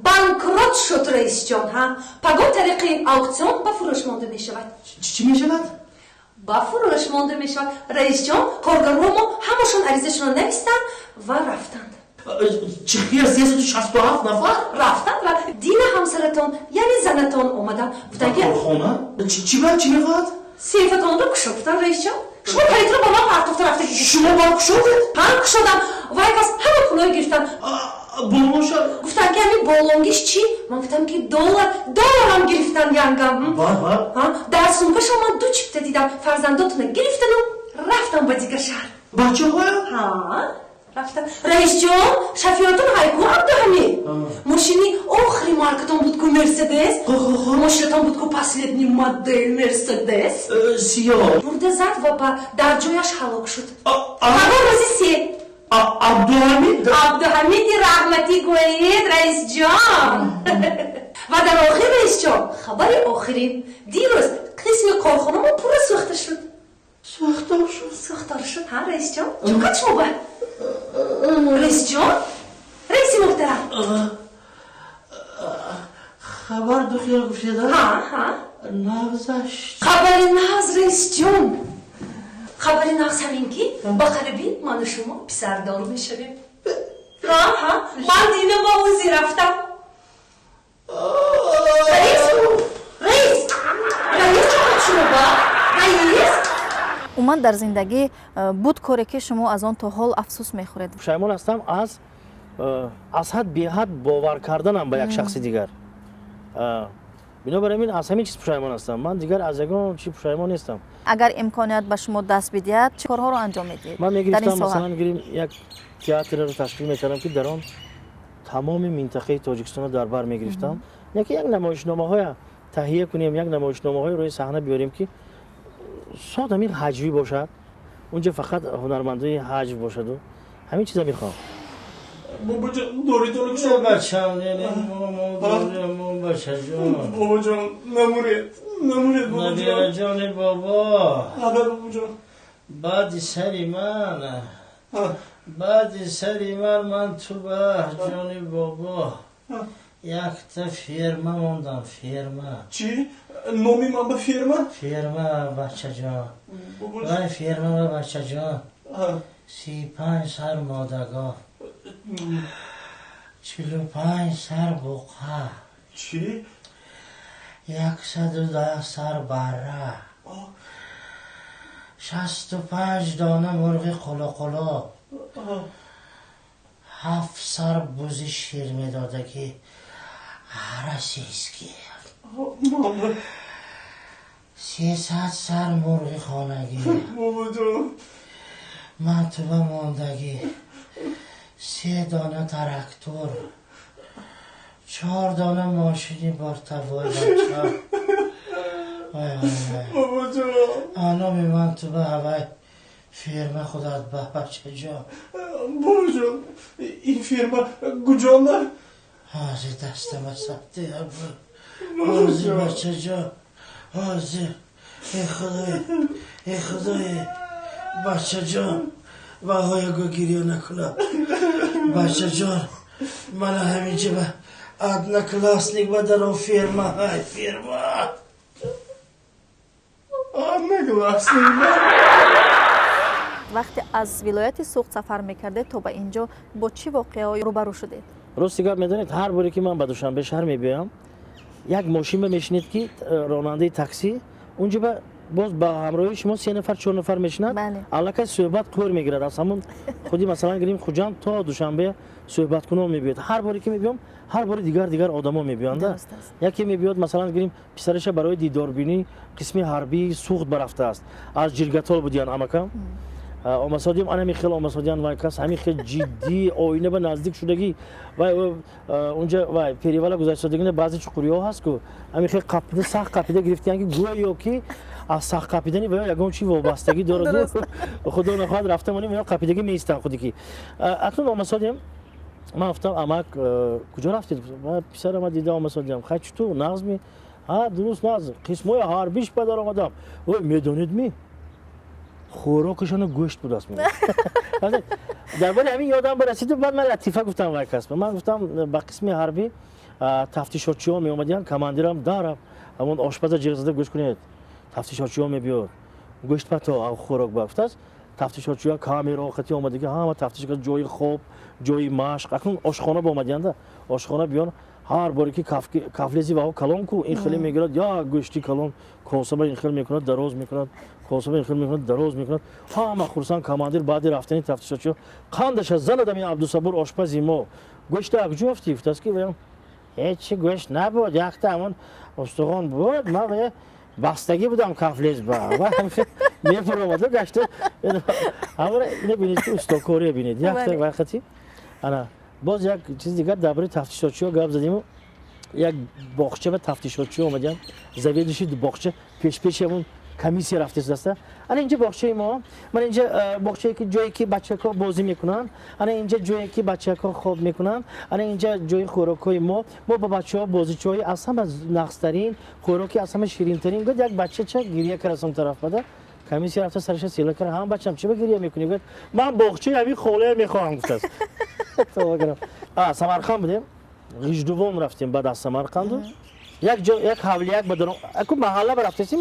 банкрот шуд, раисҷон. Ҳа, пагоҳ тариқи аукцион ба фурӯш монда мешавад. Чӣ мешавад? Ба фурӯш монда мешавад, раисҷон. Коргаромо ҳамашон аризашонро навистанд ва рафтанд. Чӣ хел, 367 нафар? Рафтанд ва дина ҳамсаратон, яъне занатон, омаданд, гуфтанд ки Корхона чӣ ба чӣ мехоҳад? Сейфатонро кушо, гуфтанд, раисҷон. Шумо калидро ба ман партофта рафта. Шумо ба кушодед? Ҳа, кушодам. Вай кас ҳама пулҳои гирифтанд. Болоша? Гуфтанд ки ҳамин болонгиш чӣ? Ман гуфтам ки доллар. Долларам гирифтанд, янгам. Дар сумкашон ман ду чипта дидам. Фарзандотона гирифтану рафтам ба дигар шаҳр. Бачаҳоя? Ҳа, рафтам, раисҷон. Шофёртон ҳайку, Абдуҳамид, мошини охири маркатон буд ку, Мерседес. Мошинатон буд ку, последний модель Мерседес. Сиёҳ. Бурда зад ва ба дар ҷояш ҳалок шуд. Пагоҳ рӯзи се. Абдуҳамид? Абдуҳамиди раҳматӣ гӯед, раисҷон. Ва дар охир, раисҷон, хабари охирин: дирӯз қисми корхонамо пурра сӯхта шуд. Сӯхта шуд? Сӯхтор шуд, ҳа, раисҷон. Чӯкат шумо ба, раисҷон, раиси муҳтарам. Хабар ду хел гуфтеда. Ҳа, ҳа. Нағзаш? Хабари нағз, раисҷон, хабари нағз ҳамин ки ба қарибӣ ману шумо писардор мешавем. Ҳа, ҳа, ман дина ба УЗИ рафтам. Раис, раис, раис, чӯкат шумо ба, раис. Умуман, дар зиндагӣ буд коре, ки шумо аз он то ҳол афсӯс мехӯред? Пушаймон ҳастам аз ҳад беҳад бовар карданам ба як шахси дигар. Бинобар ин аз ҳамин чиз пушаймон ҳастам ман, дигар аз ягон чи пушаймон нестам. Агар имконият ба шумо даст бидиҳад, чӣ корҳоро анҷом медиҳед? Ман мегирифтам, масалан гирим, як театрро ташкил мекардам, ки дар он тамоми минтақаи Тоҷикистонро дар бар мегирифтам, яке як намоишномаҳоя таҳия кунем, як намоишномаҳои рӯи саҳна биёрем, ки сод ҳамин ҳаҷвӣ бошад, унҷа фақат ҳунармандои ҳаҷв бошаду ҳамин чиза мехоҳам. Бобоҷон, доритонро кушод. Бачам, бачаҷон. Бобоҷон, намуред, намуред, бобоҷон. Набираҷони бобо. Ҳада, бобоҷон. Баъди сари ман, баъди сари ман ту ба ҷони бобо якта ферма мондам, ферма. Чӣ? Номи ман ба ферма? Ферма, бачаҷон. Вай ферма, бачаҷон, 35 сар модагов, 45 сар буқа. Чӣ? 110 сар барра, 65 дона мурғи қулуқулу, ҳафт сар бузи шир медодагӣ российский, 300 сар мурғи хонагӣ. Бобоҷон. Ман туба мондагӣ се дона трактор, чор дона мошини бортовой, бача. Бобоҷон. Номи ман туба ҳавай ферма худат ба, бачаҷон. Бобоҷон, ин ферма куҷонда? Ҳозир дастама сабти, ҳозир, бачаҷон, ҳозир. Э худой, э худой, бачаҷон, баҳояго гирё накунам, бачаҷон. Мана ҳаминҷа ба одноклассник ба дар он ферма ҳай, ферма. Одноклассник. Вақте аз вилояти Суғд сафар мекардед то ба ин ҷо, бо чӣ воқеаҳо рӯбарӯ шудед? Рости гап, медонед, ҳар боре ки ман ба Душанбе шаҳр мебиёям, як мошин ба мешинед, ки ронандаи таксӣ унҷа ба боз ба ҳамроҳии шумо се нафар, чор нафар мешинад, аллакай суҳбат қӯр мегирад. Аз ҳамон худи, масалан гирим, Хуҷанд то Душанбе суҳбаткунон мебиёд. Ҳар боре ки мебиём, ҳар бори дигар дигар одамо мебиёнда. Яке мебиёд, масалан гирим, писараша барои дидорбинӣ қисми ҳарбии Суғд барафтааст, аз Ҷиргатол будиян амакам. Омасодиам анами хел омасодиан, вай кас ҳамин хел ҷиддӣ, оина ба наздик шудагӣ, вай унҷа вай перевала гузаштодагина, баъзе чуқуриҳо ҳаст ку, ҳамин хел қапида, сахт қапида гирифтиян, ки гӯё ки аз сахт қапидани ваё ягон чи вобастагӣ дорад. Худо нахоҳад, рафта монем, ё қапидагӣ меистанд худи ки. Акнун омасодиам, ман гуфтам: «Амак, куҷо рафтед?» Писарама дида омасодиам. «Хай, чутур, нағзми?» «Ҳа, дуруст, нағз, қисмҳои ҳарбиш ба даромадам». «Ой, медонед ми, Хӯрокашона гӯшт будааст. Дар бораи ҳамин ёдам барасиду баъд ман латифа гуфтам вай кас. Ман гуфтам ба қисми ҳарбӣ тафтишотчиҳо меомадиянд, командирам дарам ҳамон ошпаза ҷиғ зада гӯш кунед, тафтишотчиҳо мебиёд, гӯшт пато хӯрок ба гуфтааст. Тафтишотчиҳо камера қати омадиги ҳама тафтиш кард, ҷои хоб, ҷои машқ. Акнун ошхона ба омадиянда, ошхона биён ҳар боре ки кафлези ваҳо калон ку ин хеле мегирад, як гӯшти калон косаба ин хел мекунад, дароз мекунад, косаба ин хел мекунад, дароз мекунад. Ҳама хурсанд. Командир баъди рафтани тафтишотчиҳо қандаша занадам ин Абдусабур ошпази мо гӯшта акҷо ёфтӣ? Гуфтааст ки ваям ҳечи гӯшт набуд, якта ҳамон устухон буд, ман бастагӣ будам кафлез ба мефуромаду гашта. Ҳамора ина бинед ки устокория бинед, якта вақти ана. Боз як чиз дигар дар бораи тафтишотчиҳо гап задиму як боғча ба тафтишотчиҳо омадиям, заведующий боғча пешпеши ҳамон комиссия рафтааст. Ана инҷа боғчаи мо, мана инҷа боғчае ки ҷое ки бачаҳо бозӣ мекунанд, ана инҷа ҷое ки бачаҳо хоб мекунанд, ана инҷа ҷои хӯрокҳои мо. Мо ба бачаҳо бозичаҳои аз ҳама нағзтарин, хӯроки аз ҳама ширинтарин. Гуфт як бачача гирья кард аз он тараф бада. Комиссия рафта сараша села кард, ҳам бачам чӣ ба гирья мекунӣ? Гуфт ман боғчаи ҳамин холая мехоҳам гуфтааст. Самарқанд будем, Ғиждувон рафтем, баъд аз Самарқанду як ҷо як ҳавлияк ба даром, аку маҳалла ба рафтесим,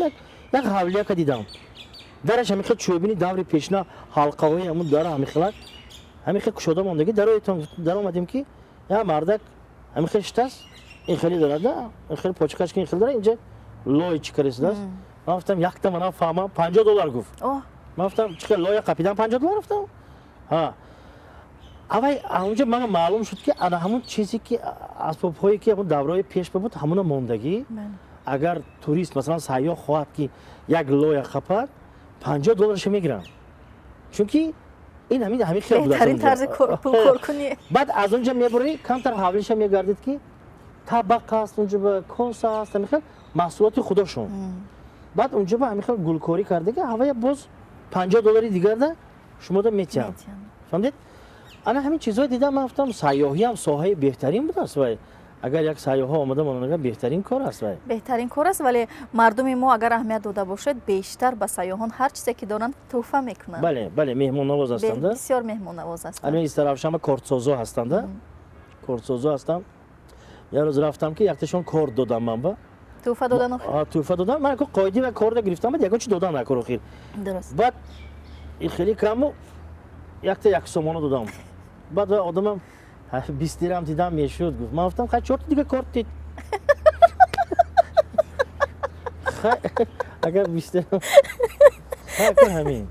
як ҳавлияка дидам. Дараш ҳамин хел чӯбини даври пешна, ҳалқаҳои ҳамун дара ҳамин хелак ҳамин хел кушода мондагӣ. Дароятон даромадем ки як мардак ҳамин хел шитаст, ин хеле дорад, ин хеле почкаш ки ин хел дорад, инҷа лой чӣ карисидааст. Ман гуфтам якта манам фаҳмам, $50 гуфт. Ман гуфтам чӣ хел лоя қапидан $50 гуфтам. Ҳа авай онҷа ман маълум шуд ки ана ҳамун чизе ки асбобҳое ки ҳамун давраҳои пеш буд, ҳамуна мондагӣ. Агар турист масалан сайёҳ хоҳад ки як лоя қапад, $50 мегиранд, чунки ин ҳамин хел буд. Беҳтарин тарзи пулкоркунӣ. Баъд аз онҷа мебурӣ камтар ҳавлиша мегардид ки табақ аст, онҷа ба коса аст, ҳамин хел маҳсулоти худошон. Баъд онҷа ба ҳамин хел гулкорӣ карда ки ҳавая боз $50 дигарда шумода метиҳанд. Фаҳмидед? Ана ҳамин чизҳое дидам, ман гуфтам сайёҳиам соҳаи беҳтарин будааст вай. Агар як сайёҳҳо омада монанд, беҳтарин кор аст вай. Беҳтарин кор аст, вале мардуми мо агар аҳамият дода бошад, бештар ба сайёҳон ҳар чизе ки доранд тӯҳфа мекунанд. Бале, бале, меҳмоннавоз ҳастанд. Бисёр меҳмоннавоз ҳастанд. Ана истаравшама кортсозо ҳастанд, кортсозо ҳастанд. Як рӯз рафтам ки якташон корт додам ман ба. Тӯҳфа додан охир? Тӯҳфа додам. Ман қоиди ва корда гирифтам, баъд ягон чи додан накор охир. Дуруст. Баъд хеле каму якта як сомона додам. Баъд одамам 20 дирам дидам мешуд, гуфт. Ман гуфтам хай чорта дига корт дид. Агар 20 дирам. Хай ҳамин.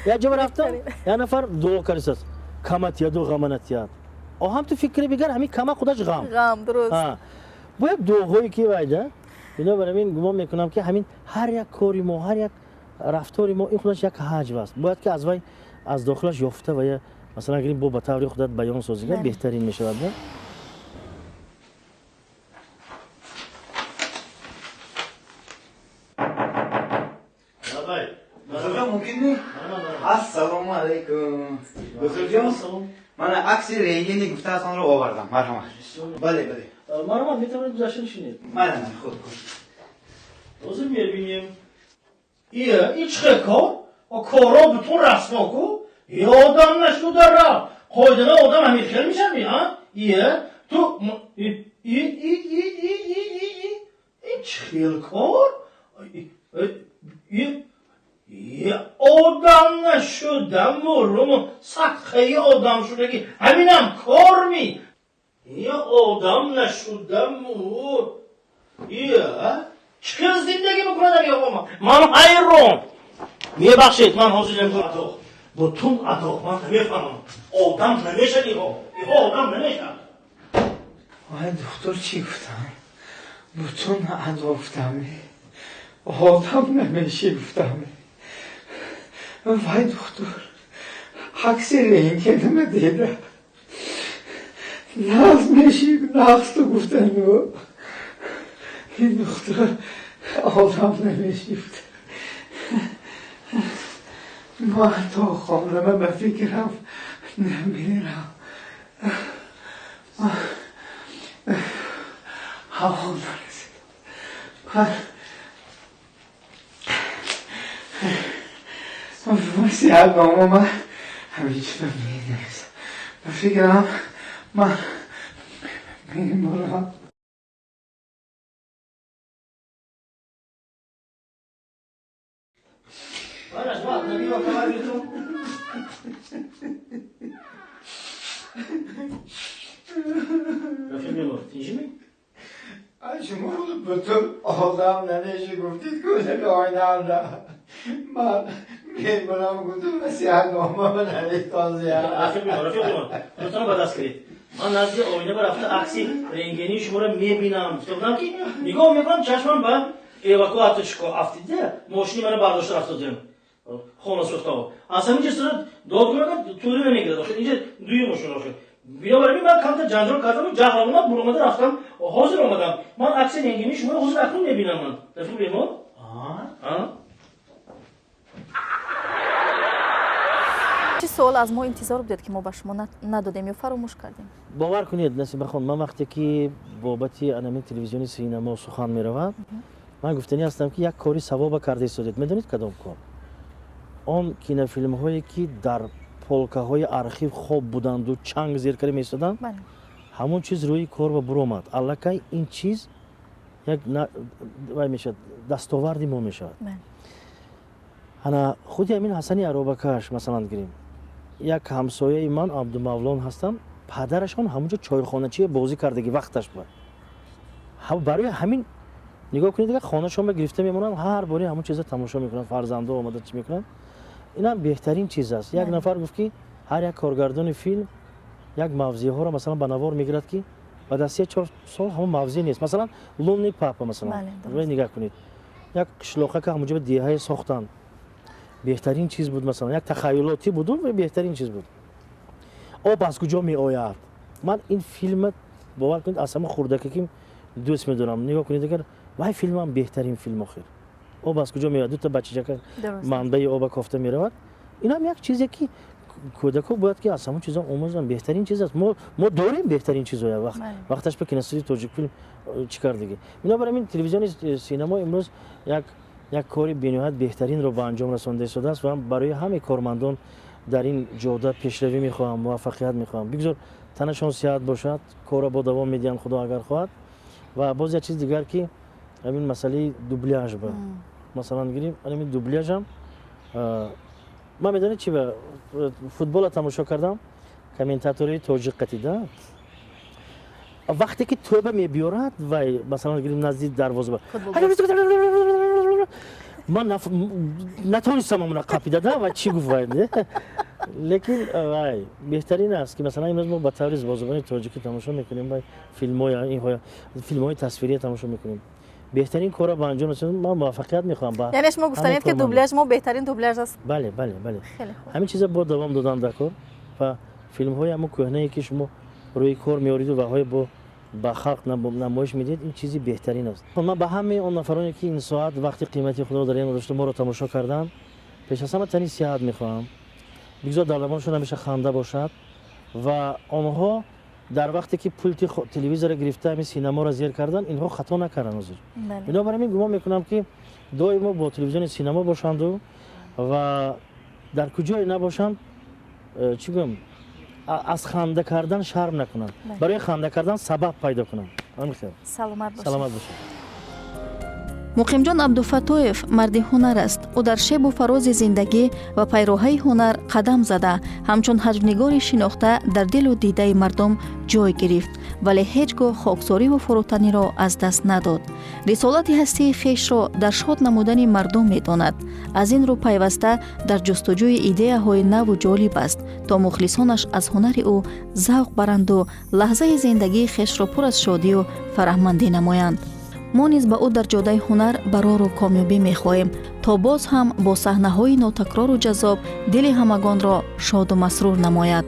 Як ҷо рафтам, як нафар дуо кардааст. Камат яду ғаманат яд. Ҳам ту фикри бигар ҳамин кама худаш ғам. Ғам, дуруст. Бо як дуоҳое ки вайда, бинобар ҳамин гумон мекунам ки ҳамин ҳар як кори мо, ҳар як рафтори мо ин худаш як ҳаҷв аст. Бояд ки аз вай аз дохилаш ёфта ва я масалан гирим бо ба таври худат баён созига беҳтарин мешавад. Мумкин? Ассалому алайкум. Бузургҷон, ман акси рентгени гуфтаатонро овардам. Марҳамат. Бале, бале. Марҳамат, метавонед гузашта нишинед. Марҳамат, худ. Ҳозир мебинем. Ия, ин чӣ хел кор? Корро бутун расво ку? Е одам нашуда рафт. Қоидана одам ҳамин хел мешавӣ, а? Ия, ту и и и и и и и ин чӣ хел кор? И одам нашуда мурум, садқаи одам шудаги. Ҳаминам кор ми? Е одам нашуда мур. Ия, чӣ хел зиндагӣ мекунад ами ома? Ман ҳайрон. Мебахшед, ман ҳозир адоқ. Бутун адоқ, ман намефаҳмам. Одам намешад иҳо. Иҳо одам намешад. Вай духтур чӣ гуфтам? Бутун адоқ гуфтам. Одам намеши гуфтам. Вай духтур, акси рентгенама дида. Нағз меши, нағз ту гуфтану. Ин духтур одам намеши гуфта. Ман то хонама ба фикрам намерам. Ҳавом нарасид. Ман Васиятнома ман ҳамин чизо менависам. Ба фикрам ман мемурам. Рафиқ бемор, тинҷимӣ? Шумо бутун одам намеши гуфтид кӯдаки оинаамра. Ман мемурам гуфтум васиятнома навиштозиям. Рафиқ бемор, рафиқ бемор, худтонро ба даст гиред. Ман назди оина рафта акси рентгении шуморо мебинам. Гуфтам ки нигоҳ мекунам, чашмам ба эвакуаторчико афтида, мошини мана бардошта рафтодем. Хона сӯхтао. Аз ҳамин ҷо сара дод кунам, тӯри намегирад. Охир инҷа дуюм мошин охир. Бинобар ин ман камтар ҷанҷол кардаму ҷаҳлам омад, буромада рафтам, ҳозир омадам. Ман акси рентгении шуморо ҳозир акнун мебинам ман. Рафиқ бемор? Чӣ суол аз мо интизор будед, ки мо ба шумо надодем ё фаромӯш кардем? Бовар кунед, Насибахон, ман вақте ки бобати анамин телевизиони синамо сухан меравад, ман гуфтанӣ ҳастам, ки як кори савоба карда истодед. Медонед кадом кор? Он кинофилмҳое ки дар полкаҳои архив хоб буданду чанг зер карда меистоданд, ҳамон чиз рӯи кор ва буромад. Аллакай ин чиз як вай мешавад, дастоварди мо мешавад. Ана худи ҳамин Ҳасани Аробакаш масалан гирем. Як ҳамсояи ман Абдумавлон ҳастам, падарашон ҳамонҷо чойхоначие бозӣ кардаги вақташ буд. Барои ҳамин нигоҳ кунед, дигар хонашон гирифта мемонанд, ҳар бори ҳамон чиза тамошо мекунанд, фарзандо омада чӣ мекунанд. Инам беҳтарин чиз аст. Як нафар гуфт, ки ҳар як коргардони филм як мавзеъҳоро масалан ба навор мегирад, ки баъд аз 3-4 сол ҳамон мавзеъ нест. Масалан Лунный папа масалан. Нигоҳ кунед. Як қишлоқа ки ҳамонҷо деҳае сохтанд. Беҳтарин чиз буд, масалан як тахайюлотӣ буд ва беҳтарин чиз буд. Об аз куҷо меояд? Ман ин филм бовар кунед аз ҳама хурдаке ки дӯст медорам. Нигоҳ кунед, агар вай филмам беҳтарин филм охир. Об аз куҷо меояд? Дута бачачака манбаи оба кофта меравад. Инам як чизе ки кӯдако бояд ки аз ҳамон чизо омӯзанд. Беҳтарин чиз аст. Мо дорем беҳтарин чизоя. Вақташ ба киностудияи Тоҷикфилм чӣ кардагӣ. Бинобар ин телевизиони синамо имрӯз як кори бениҳоят беҳтаринро ба анҷом расонда истодааст ва барои ҳамаи кормандон дар ин ҷода пешравӣ мехоҳам, муваффақият мехоҳам. Бигзор танашон сиҳат бошад, корро бо давом медиҳанд, Худо агар хоҳад. Ва боз як чиз дигар, ки ҳамин масъалаи дубляж ба масалан гирем, ҳамин дубляжам ман медонед чи ба футбола тамошо кардам, комментатори тоҷик қатида. Вақте ки тӯба мебиёрад вай масалан гирем назди дарвоза, ман натонистам амона қапида да ва чӣ гуфт вай. Лекин вай беҳтарин аст, ки масалан имрӯз мо ба таври бо забони тоҷикӣ тамошо мекунем, вай филмҳои тасвирия тамошо мекунем. Беҳтарин корро ба анҷом расонем. Ман муваффақият мехоҳам. Яъне шумо гуфтанед, ки дубляж мо беҳтарин дубляж аст? Бале, бале, бале. Ҳамин чиза бо давом додан дар кор ва филмҳои ҳамон кӯҳнае ки шумо рӯи кор меориду ваҳои бо ба халқ намоиш медиҳед, ин чизи беҳтарин аст. Ман ба ҳамаи он нафароне ки ин соат вақти қимати худро дар ин дошта моро тамошо карданд, пеш аз ҳама тани сиҳат мехоҳам. Бигзор дар лабонашон ҳамеша ханда бошад ва онҳо дар вақте ки пулти телевизорро гирифта ҳамин синаморо зер кардан, инҳо хато накарданд ҳозир. Бинобар ин гумон мекунам, ки доимо бо телевизиони синамо бошанду ва дар куҷое набошанд, чӣ гӯям, аз ханда кардан шарм накунанд. Барои ханда кардан сабаб пайдо кунанд. Ҳамин хел. Саломат бошед. Саломат бошед. Муқимҷон Абдуфаттоев марди ҳунар аст. Ӯ дар шебу фарози зиндагӣ ва пайроҳаи ҳунар қадам зада, ҳамчун ҳаҷвнигори шинохта дар дилу дидаи мардум ҷой гирифт, вале ҳеҷ гоҳ хоксориву фурӯтаниро аз даст надод. Рисолати ҳастии хешро дар шод намудани мардум медонад. Аз ин рӯ пайваста дар ҷустуҷӯи идеяҳои наву ҷолиб аст, то мухлисонаш аз ҳунари ӯ завқ баранду лаҳзаи зиндагии хешро пур аз шодию фараҳмандӣ намоянд. Мо низ ба ӯ дар ҷодаи ҳунар барору комёбӣ мехоҳем, то боз ҳам бо саҳнаҳои нотакрору ҷаззоб дили ҳамагонро шоду масрур намояд.